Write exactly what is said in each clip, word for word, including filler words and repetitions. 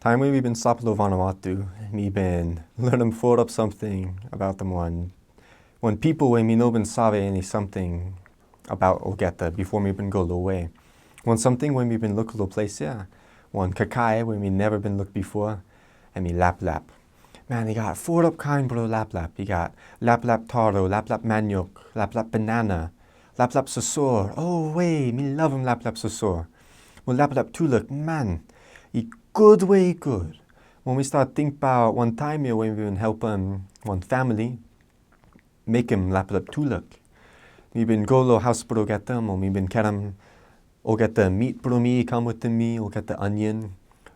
Taem we mi bin stap lo Vanuatu, mi bin lanem fulap samting abaot wan, wan pipol we mi no bin save eni samting abaot olgeta bifo mi bin go lo we. Wan samting we mi bin luk lo ples ia, wan kakae we mi neva bin luk bifo, hemi laplap. Man, i gat fulap kaen blo laplap. I gat laplap taro, laplap maniok, laplap banana, laplap sosor. O we, mi lavem laplap sosor. Mo laplap tulak, man, i gud we i gud. Mo mi stap tingbaot wan taem ia we mi bin helpem wan famili mekem laplap tulak. Mi bin go lo haos blo olgeta mo mi bin karem olgeta mit blo mi i kam wetem mi, olgeta onion,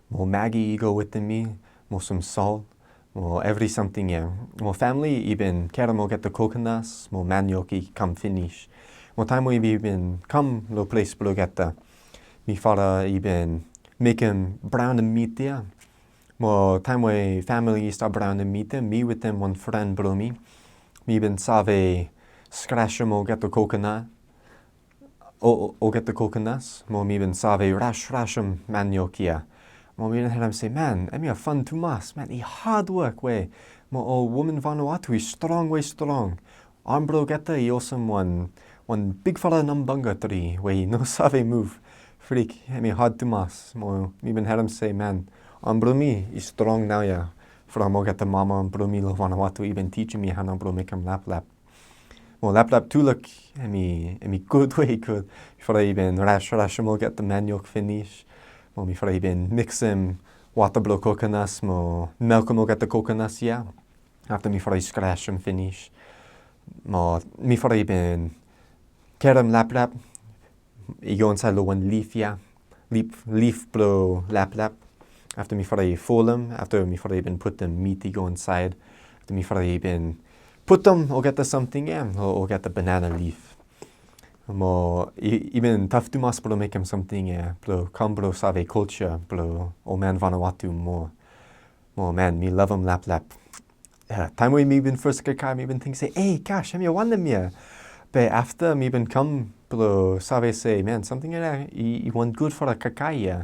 mo Maggi i go wetem mi, mo sam sol, mo evri samting ia. Mo famili i bin karem olgeta kokonas mo maniok i kam finis. Mo taem we mi bin kam lo ples blo olgeta, mi fala i bin mekem braon mit ia. Mo taem we famili i stap braonem mit ia, mi wetem wan fren blo mi, mi bin save skrasem olgeta kokonas, o, o, olgeta kokonas, mo mi bin save rasrasem maniok ia. Mo mi bin harem se, man, hemia fan tumas, man, i had wok we, mo ol woman Vanuatu i strong we strong. Am blo olgeta i olsem wan, wan bigfala nambanga tri we i no save muv. Frik, hemi had tumas. Mo mi bin harem se, man, am blo mi i strong naoia from olgeta mama blo mi lo Vanuatu i bin tijim mi hao nao blo mekem laplap. Mo laplap tulak, hemi, hemi gud we i gud. Mifala i bin rasrasem olgeta maniok finis. Mo mifala i bin miksem wota blo kokonas mo melkem olgeta kokonas ia. Afta mifala i skrasem finis, mo mifala i bin karem laplap i go insaed lo wan lif ia, lif, lif blo laplap. Afta mifala i folem, afta mifala i bin putum mit i go insaed, afta mifala i bin putum olgeta samting ia lo olgeta banana lif. Mo i, i bin taf tumas blo mekem samting ia blo kam blo save kolja blo ol man Vanuatu moa. Mo man, mi lavem laplap. Ia, taem we mi bin fes kakae, mi bin ting se, ei, gosh, hemia wanem ia? Be afta mi bin kam blo save se, man, samting ia i, i wan gudfala kakae ia.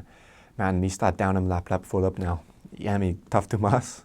Man, mi stat daonem laplap fulap nao. Ia, hemi taf tumas.